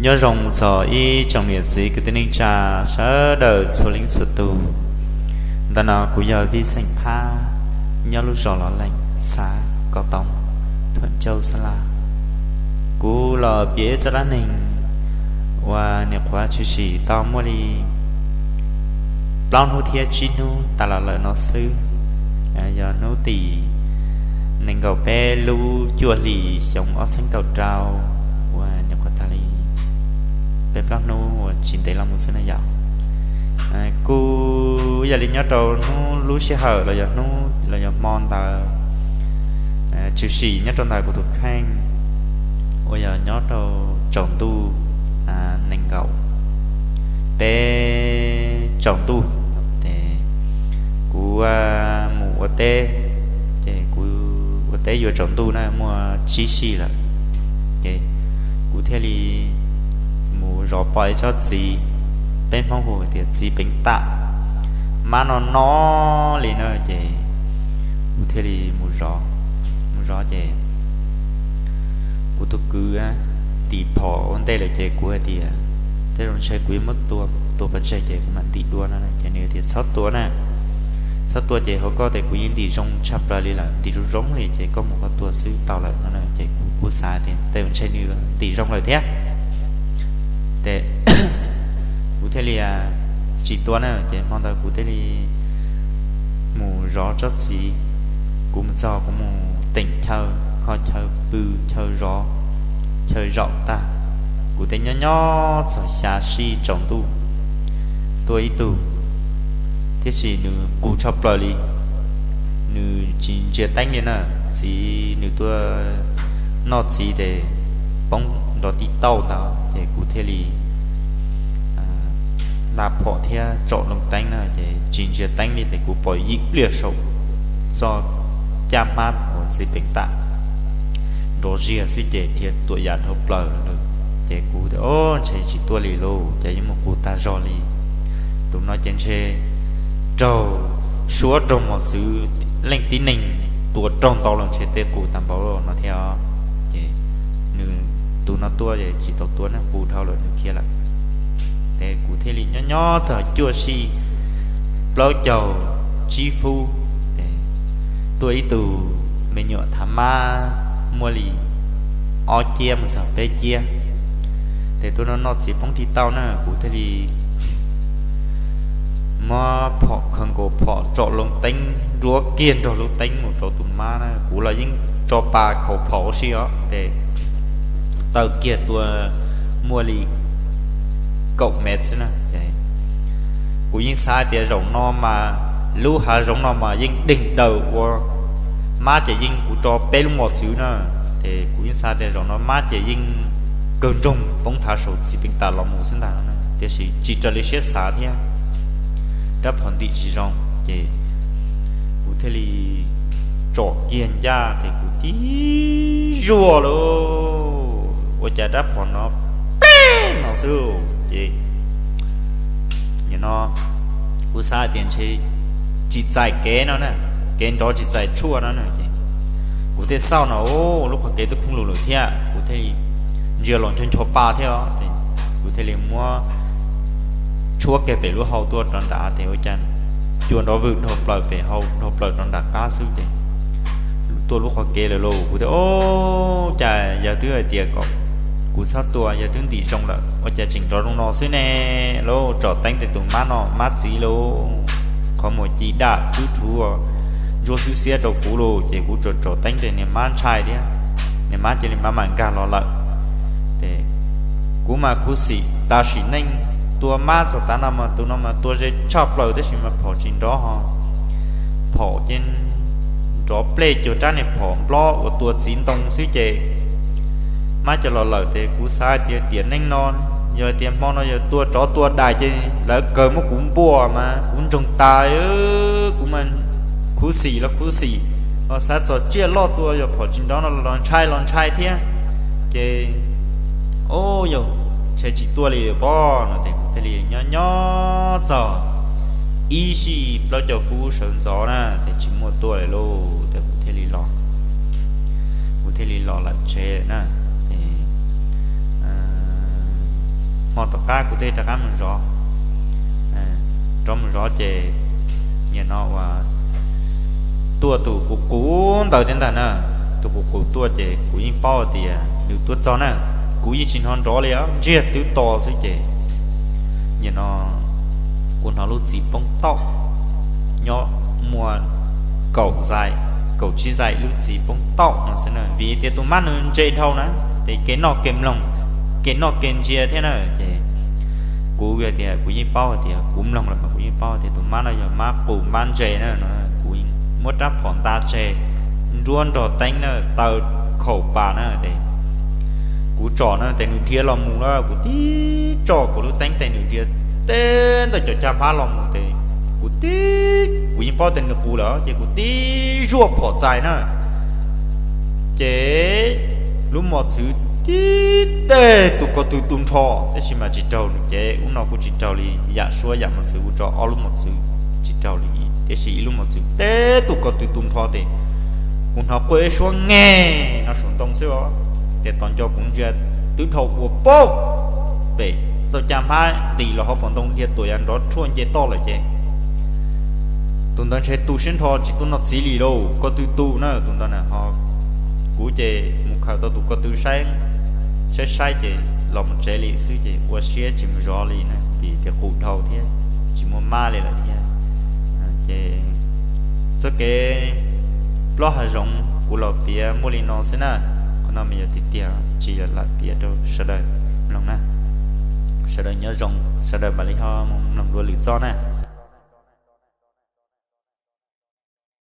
Nyob zoo txog ib tsoom niam txiv kwv tij neej tsa sawv daws txhua leej txhua tus. Ntawm no kuv yog Vij Xeem Phab, nyob lub zos Los Lees, xav Kos Toov, thuam Cauj Xab Las. Kuv los piav ib txoj dab neeg uas nyuam qhuav tshwm sim tau muaj li plaub hnub thiab tsib hnub tas los lawm no xwb. Yog hnub tim nees nkaum peb lub cuaj hlis xyoo ob txhiab kaum rau, uas nyuam qhuav tag li peb plaub hnub uas tsis ntev los mus xwb na yom. Kuj yog li nyob rau hnub lub sij hawm los yog hnub los yog hmo ntawd, tshwm sim nyob rau ntawm kuv tus kheej uas yog nyob rau tsaus ntuj nees nkaum peb tsaus ntuj, ces kuv mus ua teb, ces kuv ua teb yuav tsaus ntuj na, muaj tsib sij lawm, ces kuv thiaj li mus zov pom ib tsob txiv, peb Hmoob hu tias txiv peev tam, mab no no li na, ces kuv thiaj li mus zov. Mus zov ces kuv tus kwv tiv phom ua ntej lawm ces kuv hais tias, tej zaum ntshe kuv yuav muab tua pov tseg ces kuv mam ntim dua no, ces nws tias txhob tua na, txhob tua ces hauv koj tes kuv yeej ntim zoo tshaj plaws li lawm, ntim zoo zoo li ces koj mus koj tua xwb tau lawm no na, ces kuv kuj xav tias tej zaum ntshe nws ntim zoo lawm thiab. Ces kuv thiaj li tsis tua na, ces hmo ntawd kuv thiaj li mus zov tsob txiv. Kuv mus txog kuv mus teem chaw, kho chaw pw, chaw zov, chaw zaum tag, kuv tej nyob nyob txog xya sij tsaus ntuj, tuaj ib tug, tiam sis nws qus tshaj plaws li, nws tsis ntsia teeb li na, txiv nws tuaj noj txiv ces poob nrov tib tauj ntawd ces kuv thiaj li nta phom thiab tsom loo teeb na, ces tsis ntsia teeb li ces kuv pom yim pliag saum txoj caj hmab uas txiv peev tam nrov ziag xwb ces dhia tuam yam dhau plaws lawm. Ces kuv tias, o, ntshe tsis tuaj li lauj, ces yeej mus qus tag zog li. Tus no ces ntshe raug suab raug mos txwv, leej tib neeg tua raug ntau los ntshe tej qus tag npaum no thiab. Ces nws, tus no tuaj ces tsis tau tua ne, qus dhau lawm nws khiav lawm. Ces kuv thiaj li nyob nyob txog cuaj sij plaub caug tsib fub, tuaj ib tug me nyuam thav mab muaj li ob ciab mus txog peb ciab. Ces tus no noj txiv poob tib tauj na, kuv thiaj li muab phom khaws nkaus phom tsom loo teeb nruab kiag nrog lub teeb mus rau tus mab na, kuv los yeej tso pa khaus phom ua si os, ces taw kiag tua muaj li kaum mev xwb na. Kuv yeej xav tias zaum no mas lub hav zoov no mas yeej deeg daws ua mab ces yeej kuv tso peb lub mos txwv na, ces kuv yeej xav tias zaum no mab ces yeej kawg nroog poob thav saum txiv peev tam los mus xwb ntag, tiam sis tsis raws li siab xav thiab, rab phom ntim tsis zoo ces kuv thiaj li tsom kiag ncaj ces kuv tib zuaj lauj, ua cas rab phom no pleb no xwb ces nim no kuv xav tias ntshe tsis txais kev no na, kev nrov tsis txais tshuaj no na, ces kuv thiaj xauj no, lub qhov kev twb khoob lug lawm thiab, kuv thiaj li ntsia los ncho ncho pa thiab, kuv thiaj li muab tshuab kiag pem lub hau tuaj rov nrad ces ua cas cua nrov vwm dhau plaws pem hau dhau plaws rov nram qab xwb ces tuaj lub qhov kev lawm lauj. Kuv tias, o, cas yawg twb hais tias kom kuv txhob tua, yawg twb ntim zoo lawm ua cas tseem nrov zoo no xwb ne? Lauj, tsom teeb ces tus mab no mab txiv lauj, qhov muag ci dam tub rhuv ntsuab xwb xiab rau kuv lauj, ces kuv tsom tsom teeb ces niag mab ntshai thiab, niag mab cia li mab mam nkag los lawm. Ces kuv mas khuv xim tas sim neej, tua mab txog tav no mas tus no mas tua ze tshaj plaws tab sis mas phom tsis nrov ho, phom ces nrov plej cuag rab niag phom nplob uas tua txiv ntoo xwb ces mab cov los lawm ces kuv xav hais tias tiam neej no, yog hais tias hmo no yog tua tsov tua dais ces lawv kawg muab kuv npuaj mas kuv ntsoog tas, kuv mas khuv xim los khuv xim, xav txog tsiaj loj tua yog phom tsis nrov no los ntshai los ntshai thiab. Ces, o, yog ntshe tsis tuaj li pob no ces kuv thiaj li nyob nyob txog ib sij plaub caug fub sawv ntxov na ces tsis muaj tuaj li lauj ces kuv thiaj li los, kuv thiaj li los lawm tsev na. Ces Qab kuv thiaj rov qab mus zov. Rov mus zov ces nim no uas tuaj tus qus qus ntawd thiab ntag na. Tus qus qus tuaj ces kuv yeej paub tias nws tuaj txog na, kuv yeej tsis hnov nrov li, ntsiag twb to xwb ces nim no kuv hnov lub txiv poob tauj nyob muaj kaum zaim, kaum tsib zaim lub txiv poob tauj no xwb na, vim tias tus mab nws ntse dhau na, ces kev noj kev mloog, kev noj kev ntsia thiab na ces kuv tias kuv yeej paub hais tias kuv mloog los mas kuv yeej paub tias tus mab no yog mab qus mab ntse na no. Kuv muab rab phom nta tseg nruab nrog teeb na, taw khaum pas na ces kuv tsom na ces nws dhia los mus na, kuv tib tsom kuv lub teeb tes nws dhia teb ntawm cov cag hmab los mus ces kuv tib, kuv yeej paub tias nws qus lawm ces kuv tib zuaj phom txais na ces lub mos txwv tib teg tus ko tw tu nrho, tab sis mas tsis raug nws ces ub no kuj tsis raug li, yam suab yam mos txwv kuv tso ob lub mos txwv tsis raug li, tiam sis ib lub mos txwv teb tus ko tw tu nrho ces kuv hnov quaj ib suab nqeg no saum ntoo xwb os. Ces tos nco kuv ntsia twb dhau ua paug pem txoj cag hmab nqis los hauv paus ntoo dhia tuam yav nrov rhuaj nce toj lawm ces tus ntawd ntshe tu siab nrho tsis tuaj noj txiv li lauj, ko tw tu na tus ntawd na ho. Kuv ces mus khaws tau tus ko tw saib saib ces los mus tsev li xwb ces ua siab tsis mus zov li na vim tias qus dhau thiab tsis muaj mab li lawm thiab. Ces txoj kev plob hav zoov kuv los piav muaj li no xwb na. Qhov no mas yog tiag tiag tsis yog lam piav rau sawv daws mloog na. Sawv daws nyob zoo, sawv daws mam li ho mloog dua lwm txoj na.